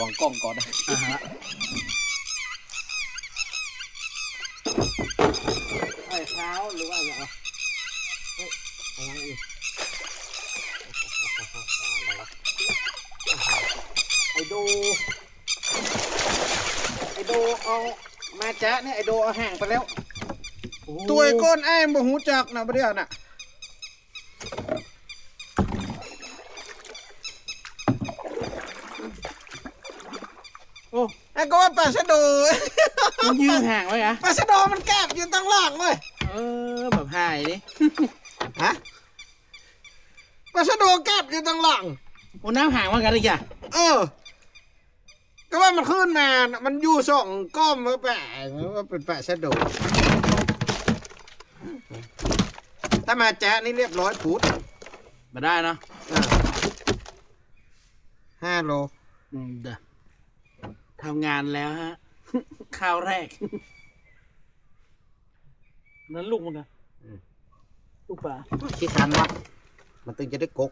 ສອງກ່ອງກ່ອນ ອ່າຮະ ໄອ້ຂາວ ຫຼືວ່າຫຍັງວະ? ເອີ ຫຍັງອີກ? ໄອ້ໂດ ໄອ້ໂດເອົາມາຈະນີ້ ໄອ້ໂດເອົາຫາງໄປແລ້ວ. ໂອ້ ຕົວໄອ້ກົ້ນອ້າຍມັນບໍ່ຮູ້ຈັກນະ ບໍ່ໄດ້ເອົານະ. ໂອ້ ອ້າຍກໍວ່າປາຊະໂດ ມັນຢືດຫາງໄວ້ອະ ປາຊະໂດມັນແກັບຢູ່ທາງຫຼັງເວີຍ. ເອີ ບັກຫາຍນີ້ ຮະ? ປາຊະໂດແກັບຢູ່ທາງຫຼັງ. ໂອ້ ນຳຫາງມາກັນອີກອະ. ເອີ ກໍວ່າມັນຂຶ້ນມາ ມັນຢູ່ສອງກ້ອມ ເອີ ແປ ມັນເປັນປາຊະໂດ. ຖ້າມາຈະນີ້ລຽບຮ້ອຍພຸດ ບໍ່ໄດ້ເນາະ. ເອີ ຫ້າໂລ. ອືມ ເດີ ທຳງານແລ້ວຮະ ຄາວແລກ. ນັ້ນລູກມັນກະ ອືມ ລູກປາ ໂອ້ຍ ຂີ້ຄັນວະ ມັນຈຶ່ງຈະໄດ້ກົກ.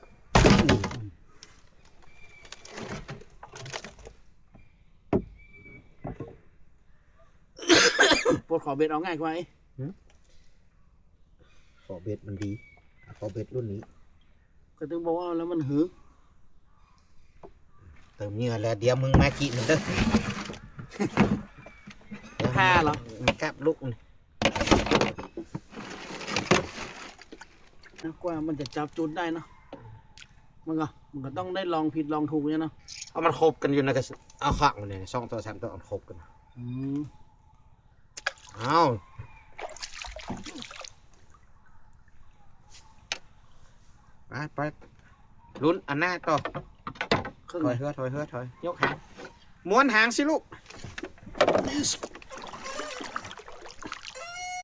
ປົດຂໍເບັດເອົາງ່າຍກວ່າ. ຫື? ຂໍເບັດມັນດີ ຂໍເບັດລຸ້ນນີ້. ກໍຈຶ່ງບອກວ່າແລ້ວມັນຫື ເຕີມເຫຍື່ອແລ້ວ ດຽວມຶງມາກິນເດີ ແພ້ເນາະ. ກັບລູກນີ້ ນະ ກວ່າມັນຈະຈັບຈຸດໄດ້ເນາະ ມັນກໍ ມັນກໍຕ້ອງໄດ້ລອງຜິດລອງຖືກນີ້ເນາະ. ເອົາ ມັນຄົບກັນຢູ່ນະ ກໍເອົາຂ້າງມັນນີ້ ສອງຕົວ ສາມຕົວ ມັນຄົບກັນ. ອືມ ເອົາ ໄປ ໄປ ລຸ້ນອັນໜ້າຕໍ່. ຖອຍເຮືອ ຖອຍເຮືອ ຖອຍ ຍົກຫາງ ມ້ວນຫາງຊິລູກ.